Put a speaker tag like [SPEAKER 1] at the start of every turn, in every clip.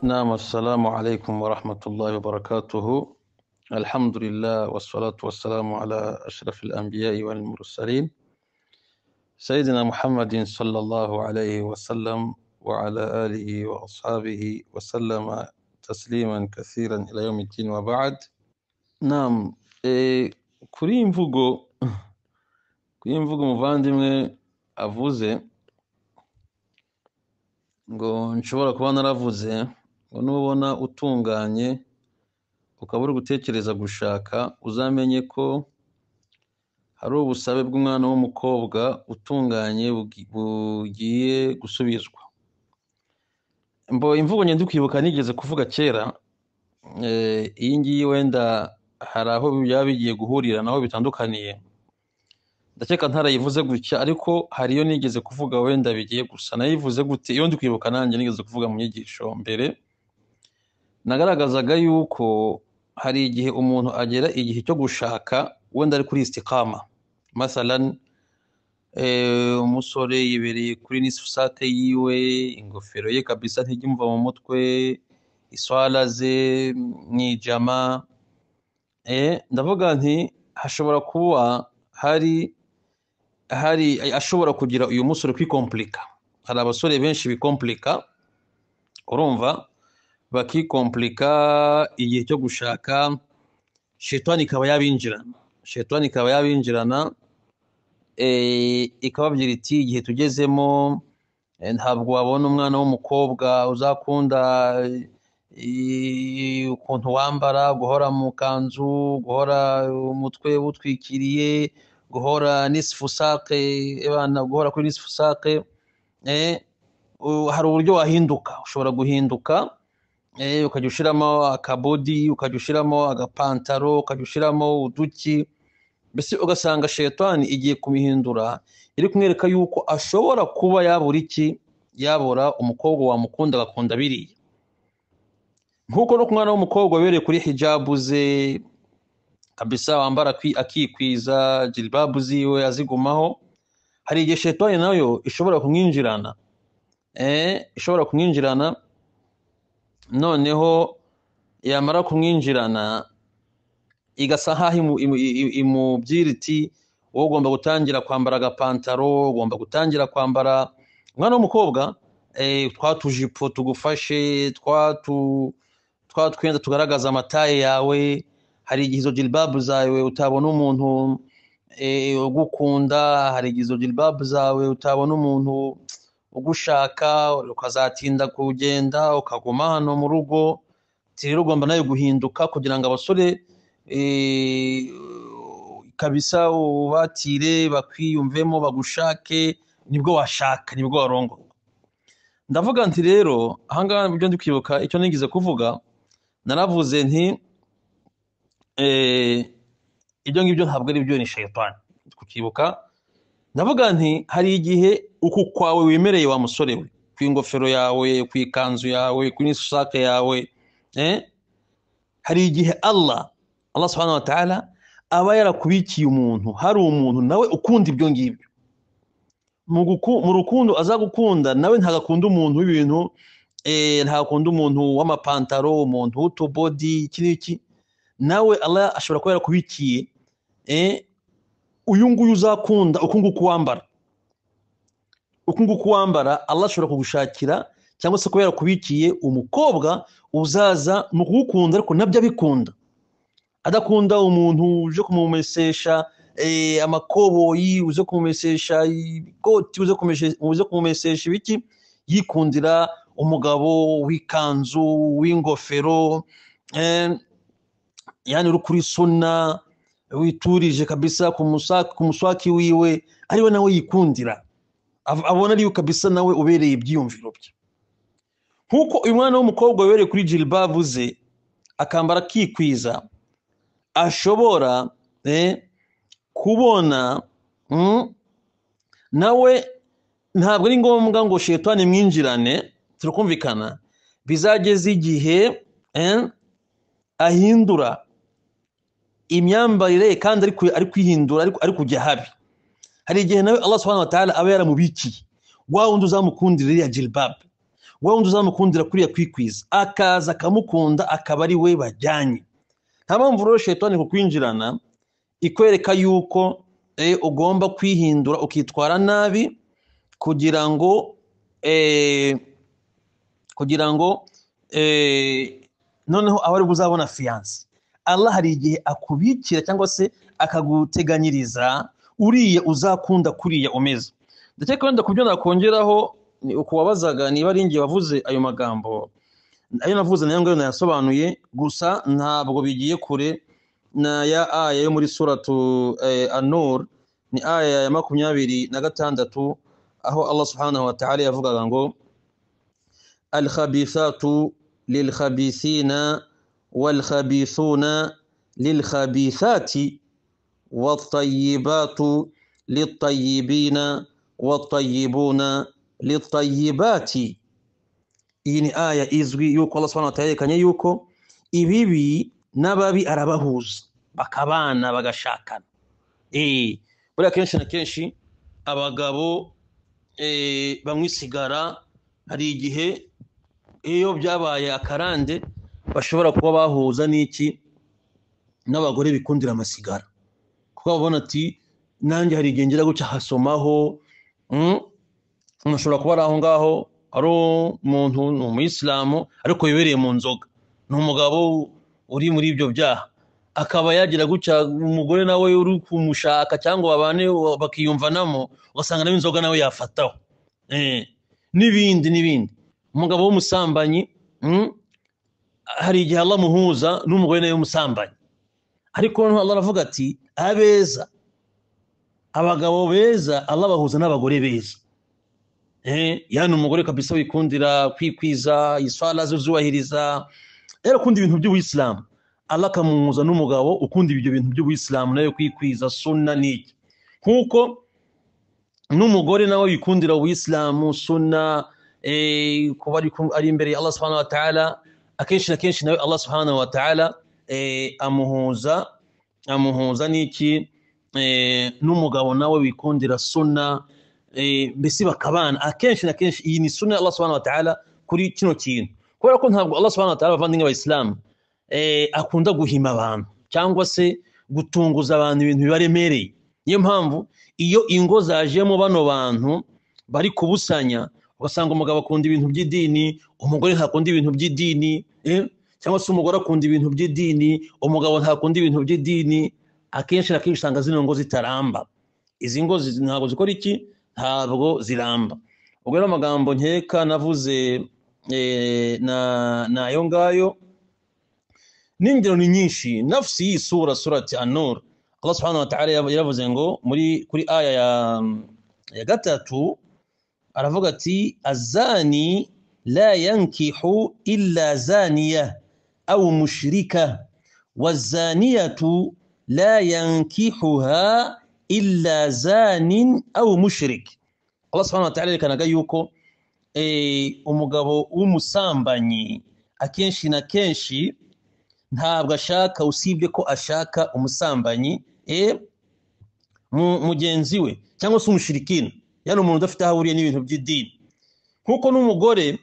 [SPEAKER 1] Naam, assalamu alaikum warahmatullahi wabarakatuhu. Alhamdulillah wassalatu wassalamu ala ashrafil anbiya'i wal mursalin Sayyidina Muhammadin sallallahu alayhi wa sallam wa ala alihi wa ashabihi wa sallama tasliman kathiran ila yawmiddin wa ba'd. Naam, kuri imvugo muvandimwe avuze ngo nshobora kuba naravuze ngo nubona utunganye ukaba uri gutekereza gushaka, uzamenye ko hari ubusabe bw'umwana w'umukobwa utunganye bugiye gusubizwa. Mbo imvugo ngende kwibuka nigeze kuvuga kera, iyi ngiyi wenda hari aho byaba bigiye guhurira naho bitandukaniye, ndakeka ntarayivuze gutya, ariko hari iyo nigeze kuvuga wenda bigiye gusa. Nayivuze gute? Iyo ndi kwibuka nanjye nigeze kuvuga mu nyigisho mbere, nagaragazaga yuko hari igihe umuntu agera igihe cyo gushaka wenda ari kuri istiqama. Masalan, umusore yibereye kuri nisfusate yiwe, ingofero ye kabisa ntijya mu mutwe, iswala ze mwijama. Ndavuga nti hashobora kuba hari ashobora kugira uyu musore kwikomplika. Hari abasore benshi bikomplika, urumva, bakikomplika igihe cyo gushaka, shetani ikaba yabinjirana, ikababwira iti igihe tugezemo ntabwo wabona umwana w'umukobwa uzakunda ukuntu wambara, guhora mu kanzu, guhora umutwe utwikiriye, guhora nisfusake, ebana guhora kuri nisfusake. Hari uburyo wahinduka, ushobora guhinduka, ukajya ushiramo akabodi, ukajya ushiramo agapantaro, ukajya ushiramo uduki, mbese ugasanga shetani igiye kumihindura, iri kumwereka yuko ashobora kuba yabura iki, yabura umukobwa wamukunda agakunda biriya. Nkuko no kumwana w'umukobwa wabereye kuri hijabu ze kabisa, wambara akikwiza, jilbabu ziwe azigumaho, hari igihe shetani nayo ishobora kumwinjirana, noneho yamara kumwinjirana igasa nkaho imubwira iti wowe ugomba gutangira kwambara agapantaro, ugomba gutangira kwambara umwana w'umukobwa, twa tujipo tugufashe, twa twenda tugaragaza amataye yawe. Hari igihe izo jilbabu zawe utabona umuntu ugukunda, hari igihe izo jilbabu zawe utabona umuntu ugushaka, ukazatinda kugenda ukaguma hano mu rugo. Rero ugomba nayo guhinduka kugira ngo abasore kabisa ubatire, bakwiyumvemo, bagushake, nibwo washaka, nibwo warongorwa. Ndavuga nti rero ahangaha ibyo ndi kwibuka icyo nigeze kuvuga, naravuze nti ibyo ngibyo ntabwo ari byo, ni shaytani. Kukibuka ndavuga nti hari igihe uku kwawe wemereye wa musore we, ku ingofero yawe, ku ikanzu yawe, ku nisake yawe, hari igihe Allah subhanahu wa ta'ala aba yarakubikiye umuntu, hari umuntu nawe ukunda ibyo ngibyo, mu rukundo azagukunda nawe ntagakunda umuntu w'ibintu, ntagakunda umuntu w'amapantaro, umuntu w'utubodi, iki n'iki. Nawe Allah ashobora kuba yarakubikiye uyu nguyu uzakunda uku nguku wambara, uku nguku wambara, Allah ashobora kugushakira cyangwa se kuba yarakubikiye umukobwa uzaza mu kugukunda ariko nabyo abikunda, adakunda umuntu uje kumumesesha amakoboyi, uje kumumesesha ikoti, uje kumumesesha ibiki, yikundira umugabo w'ikanzu, w'ingofero, yani uri kuri sunna, witurije kabisa ku muswaki wiwe, ariwe nawe yikundira, abona ari kabisa nawe ubereye ibyiyumviro bye. Nkuko uyu mwana w'umukobwa wabereye kuri jilbabu ze akambara akikwiza, ashobora kubona nawe ntabwo ari ngombwa ngo shetani mwinjirane, turikumvikana, bizageze igihe ahindura imyambarire kandi ari kwihindura, ari kujya habi. Hari igihe nawe Allah subhanahu wa ta'ala aba yaramubikiye Wa wundi uzamukundira iriya jilbab, wa wundi uzamukundira kuriya kwikwiza, akaza akamukunda akaba ari we bajyanye. Nta mpamvu rero shayitani kukwinjirana ikwereka yuko ugomba kwihindura ukitwara nabi kugira ngo noneho aho ari buzabona fiance. Allah hari igihe akubikira cyangwa se akaguteganyiriza uriya uzakunda kuriya umeze. Ndakeka wenda kubyo nakongeraho ukuwabazaga niba ari ngiye wavuze ayo magambo, ayo navuze nayo ngayo nayasobanuye, gusa ntabwo bigiye kure na ya aya yo muri suratu An-Nur, ni aya ya 26 aho Allah subhanahu wa ta'ala yavugaga ngo al-khabithatu lil-khabithina wal-khabithuna lil-khabithati wat-tayyibatu lit-tayyibina wat-tayyibuna lit-tayyibati. Iyi ni aya izwi yuko Allah subhanahu wa ta'ala yerekanye yuko ibibi n'ababi arabahuza bakabana bagashakana. Buriya kenshi na kenshi abagabo banywa isigara, hari igihe iyo byabaye akarande bashobora kuba bahuza n'iki n'abagore bikundira amasigara, kuko babona ati nanjye hari igihe ngira gutya hasomaho. Ushobora kuba ari aho ngaho ari umuntu ni umuyisilamu ariko wibereye mu nzoga, ni umugabo uri muri ibyo byaha, akaba yagira gutya umugore nawe uri kumushaka cyangwa babane bakiyumvanamo, ugasanga nawe inzoga nawe yafataho n'ibindi n'ibindi. Umugabo w'umusambanyi hari igihe Allah muhuza n'umugore nawe w'umusambanyi, ariko noneho Allah aravuga ati abeza, abagabo beza Allah bahuza n'abagore beza. Yani umugore kabisa wikundira kwikwiza, iswala zuzubahiriza, rero ukunda ibintu by'Ubuyisilamu, Allah akamuhuza n'umugabo ukunda ibyo bintu by'Ubuyisilamu nawe kwikwiza sunna n'iki, nkuko n'umugore nawe wikundira Ubuyisilamu sunna, kuba ari imbere ya Allah subhanahu wa ta'ala, akenshi na kenshi nawe Allah subhanahu wa ta'ala amuhuza n'iki n'umugabo nawe wikundira sunna, mbese bakabana. Akenshi na kenshi iyi ni sunna Allah subhanahu wa ta'ala kuri kino kintu, kubera ko ntabwo Allah subhanahu wa ta'ala abavandimwe b'Abayisilamu akunda guhima abantu cyangwa se gutunguza abantu ibintu bibaremereye. Niyo mpamvu iyo ingo zajemo bano bantu bari kubusanya, ugasanga umugabo akunda ibintu by'idini, umugore ntakunda ibintu by'idini, cyangwa se umugore akunda ibintu by'idini, umugabo ntakunda ibintu by'idini, akenshi na kenshi usanga zino ngo zitaramba. Izi ngo ntabwo zikora iki, ntabwo ziramba. Ubwo rero amagambo nkeka navuze na ayo ngayo, n'ingero ni nyinshi. Nafsi y'iyi sura, surati An-Nur, Allah subhanahu wa ta'ala yaravuze ngo muri kuri aya ya 3 aravuga ati azani la yankihu illa zaniya aw mushrika wazaniyatu la yankihuha illa zanin aw mushrik. Allah subhanahu wa ta'ala yerekanaga yuko umugabo w'umusambanyi akenshi na kenshi ntabwo ashaka, usibye ko ashaka umusambanyi mugenzi we cyangwa se umushirikina, yani umuntu udafite aho ahuriye n'ibintu by'idini. Nkuko n'umugore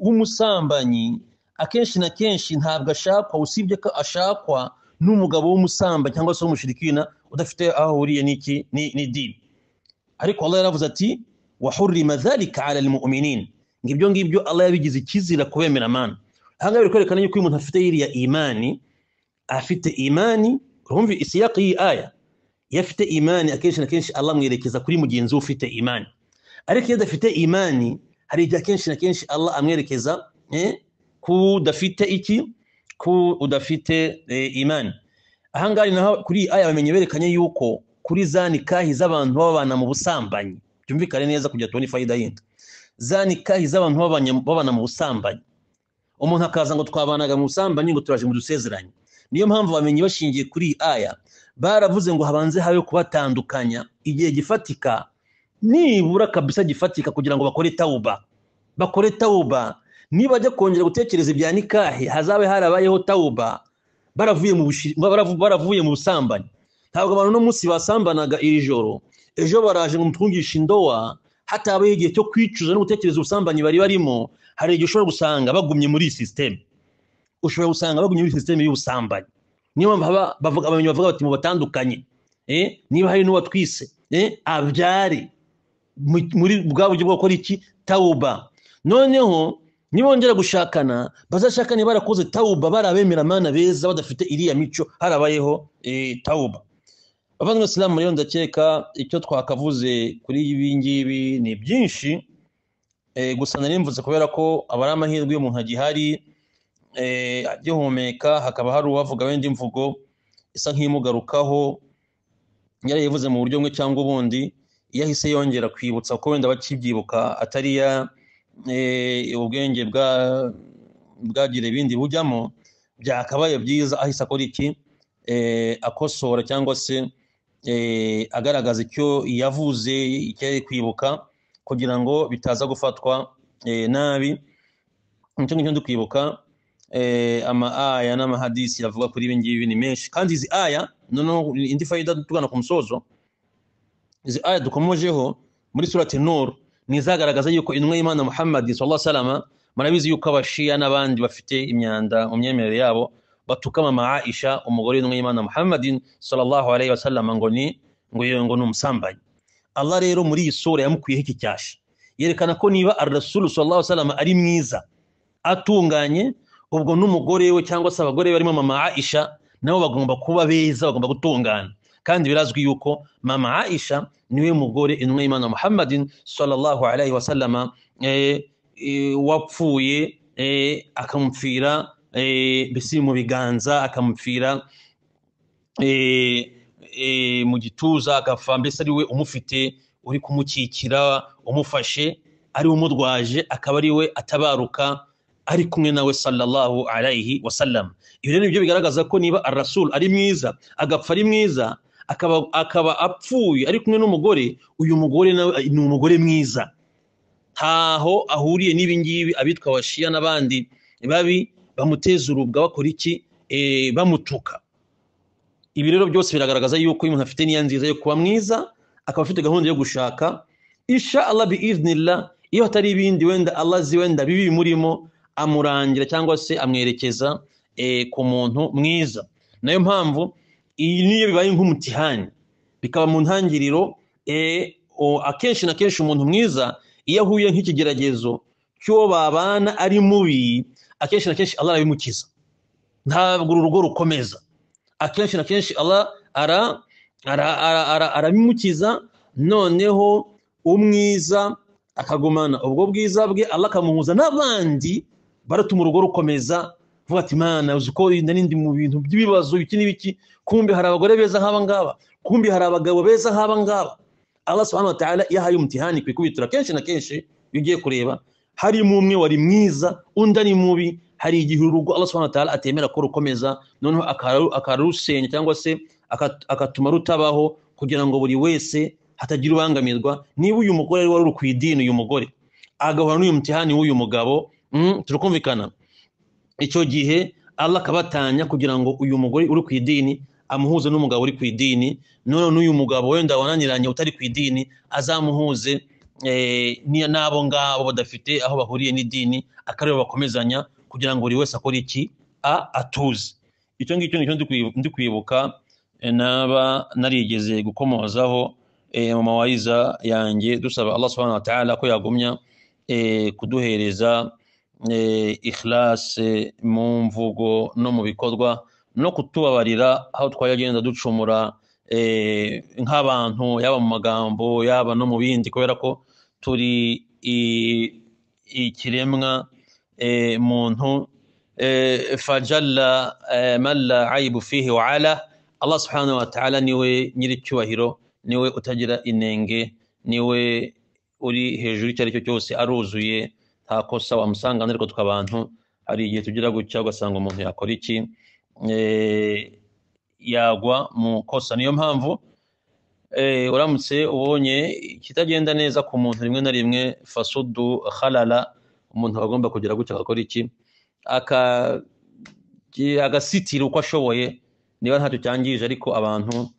[SPEAKER 1] w'umusambanyi akenshi na kenshi ntabwo ashakwa, usibye ko ashakwa n'umugabo w'umusambanyi cyangwa se w'umushirikina udafite aho ahuriye n'iki n'idini. Ariko Allah yaravuze ati wa hurrima dhalika ala almu'minin, ngibyo ngibyo Allah yabigize ikizira kubemera mana. Aha ngaha biri kwerekana yuko uyu muntu afite iriya imani, afite imani, urumva isiyaqi y'iyi aya, iyo afite imani akenshi na kenshi Allah amwerekeza kuri mugenzi we ufite imani. Ariko iyo adafite imani hari igihe akenshi na kenshi Allah amwerekeza ku udafite iki, ku udafite imani. Aha ngaha naho kuri iyi aya bamenye berekanye yuko kuri za nikahi z'abantu babana mu busambanyi, byumvikane neza kugira tubone fayida yindi, za nikahi z'abantu babana mu busambanyi, umuntu akaza ngo twabanaga mu busambanyi ngo turaje mu dusezeranye. Niyo mpamvu bamenye bashingiye kuri iyi aya baravuze ngo habanze habe kubatandukanya igihe gifatika, nibura kabisa gifatika, kugira ngo bakore tauba, bakore tauba. Niba ajya kongera gutekereza ibya nikahi hazabe harabayeho tauba, baravuye mu busambanyi. Ntabwo abantu no munsi basambanaga iri joro, ejo baraje ngo mutwungishe indowa, hatabaye igihe cyo kwicuza no gutekereza ubusambanyi bari barimo, hari igihe ushobora gusanga bagumye muri iyi system, ushobora gusanga bagumye muri system y'ubusambanyi. Niyo mpamvu bavuga, abamenyi bavuga bati mubatandukanye, niba hari n'uwatwise abyare muri bwa buryo bwo gukora iki, tauba. Noneho nibongera gushakana bazashakane barakoze tauba, barabemera mana beza, badafite iriya mico, harabayeho tauba. Abavandimwe Isilamu rero ndakeka icyo twakavuze kuri ibi ngibi ni byinshi, gusa nari mvuze kubera ko aba ari amahirwe iyo umuntu agihari, agihumeka, hakaba hari uwavuga wenda imvugo isa nk'imugarukaho yarayivuze mu buryo bumwe cyangwa ubundi, iyo ahise yongera kwibutsa ko wenda bakibyibuka atari ya ubwenge bwagira ibindi bujyamo, byakabaye byiza ahise akora iki, akosora cyangwa se agaragaza icyo yavuze, icyo yari kwibuka, kugira ngo bitaza gufatwa nabi. Nicyo ngicyo ndi kwibuka. Ama aya n'amahadisi avuga kuri ibi ngibi ni menshi, kandi izi aya noneho indi fayida tugana ku musozo, izi aya dukomojeho muri surati Nur ni izagaragaza yuko intumwa y'Imana Muhammad sallallahu alaihi wasallam, murabizi yuko abashiya n'abandi bafite imyanda mu myemerere yabo batuka mama Aisha umugore w'intumwa y'Imana Muhammad sallallahu alaihi wasallam ngo ni ngo ni umusambanyi. Allah rero muri iyi sura yamukuyeho iki cyasha, yerekana ko niba ar-Rasul sallallahu alaihi wasallam ari mwiza atunganye, ubwo n'umugore we cyangwa se abagore barimo mama Aisha nabo bagomba kuba beza, bagomba gutungana. Kandi birazwi yuko mama Aisha niwe mugore intumwa y'Imana Muhammadin sallallahu alaihi wasallam wapfuye, akamupfira mbese mu biganza, akamupfira mu gituza, agapfa mbese ari we umufite, uri kumukikira, umufashe, ari umurwaje, akaba ari we atabaruka ari kumwe nawe sallallahu alaihi wasallam. Ibi rero nibyo bigaragaza ko niba ar-Rasul ari mwiza, agapfa ari mwiza, akaba apfuye ari kumwe n'umugore, uyu mugore nawe ni umugore mwiza, ntaho ahuriye n'ibi ngibi abitwa abashiya n'abandi babi bamuteza urubwa bakora iki, bamutuka. Ibi rero byose biragaragaza yuko uyu muntu afite niya nziza yo kuba mwiza, akaba afite gahunda yo gushaka, insha Allah bi iznillah, iyo hatari ibindi wenda Allah azi wenda bibi bimurimo, amurangira cyangwa se amwerekeza ku muntu mwiza. Nayo mpamvu iyi niyo bibaye nk'umutihani, bikaba mu ntangiriro, akenshi na kenshi umuntu mwiza iyo ahuye nk'ikigeragezo cy'uwo babana ari mubi, akenshi na kenshi Allah arabimukiza, ntabwo uru rugo rukomeza. Akenshi na kenshi Allah arabimukiza, noneho umwiza akagumana ubwo bwiza bwe, Allah akamuhuza n'abandi baratuma urugo rukomeza. Vuga ati Mana uzi ko nari ndi mu bintu by'ibibazo iki n'ibiki, kumbe hari abagore beza nk'aba ngaba, kumbe hari abagabo beza nk'aba ngaba. Allah subhanahu wa ta'ala iyo ahaye umutihani ku ikubitiro, kenshi na kenshi iyo ugiye kureba harimo umwe wari mwiza undi ari mubi, hari igihe urugo Allah subhanahu wa ta'ala atemera ko rukomeza, noneho akarusenya cyangwa se akatuma rutabaho, kugira ngo buri wese hatagira ubangamirwa. Niba uyu mugore wari uri ku idini, uyu mugore agahura n'uyu mutihani w'uyu mugabo, turakumvikana, icyo gihe Allah akabatanya kugira ngo uyu mugore uri ku idini amuhuze n'umugabo uri ku idini, none n'uyu mugabo wenda wananiranye utari ku idini azamuhuze n'abo ngabo badafite aho bahuriye n'idini, akareba bakomezanya kugira ngo buri wese akore iki, atuze. Icyo ngicyo nicyo ndi kwibuka, naba narigeze gukomozaho mu mawayiza yanjye, dusaba Allah subhanahu wa ta'ala ko yagumya kuduhereza ikhlas mu mvugo no mu bikorwa, no kutubabarira aho twagenda ducumura nk'abantu, yaba mu magambo yaba no mu bindi, kubera ko turi ikiremwa muntu. Fajalla man la aibu fihi wa ala. Allah subhanahu wa ta'ala niwe nyiricyubahiro, niwe utagira inenge, niwe uri hejuru icyo ari cyo cyose, aruzuye, nta kosa wamusangana. Ariko twabantu hari igihe tugira gutya ugasanga umuntu yakora iki, yagwa mu kosa. Niyo mpamvu uramutse ubonye ikitagenda neza ku muntu rimwe na rimwe, fasudu khalala, umuntu agomba kugira gutya agakora iki, agasitira uko ashoboye niba ntacyo cyangije. Ariko abantu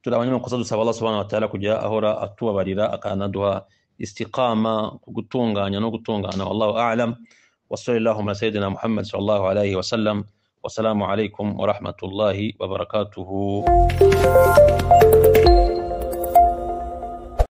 [SPEAKER 1] turi abanyamakosa, dusaba Allah subhanahu wa ta'ala kujya ahora atubabarira akanaduha Istiqama, ku gutunganya no gutungana. Wallahu a'lam. Wa sallallahu ala sayyidina Muhammad sallallahu alayhi wa sallam. Wassalamu alaikum wa rahmatullahi wa barakatuhu.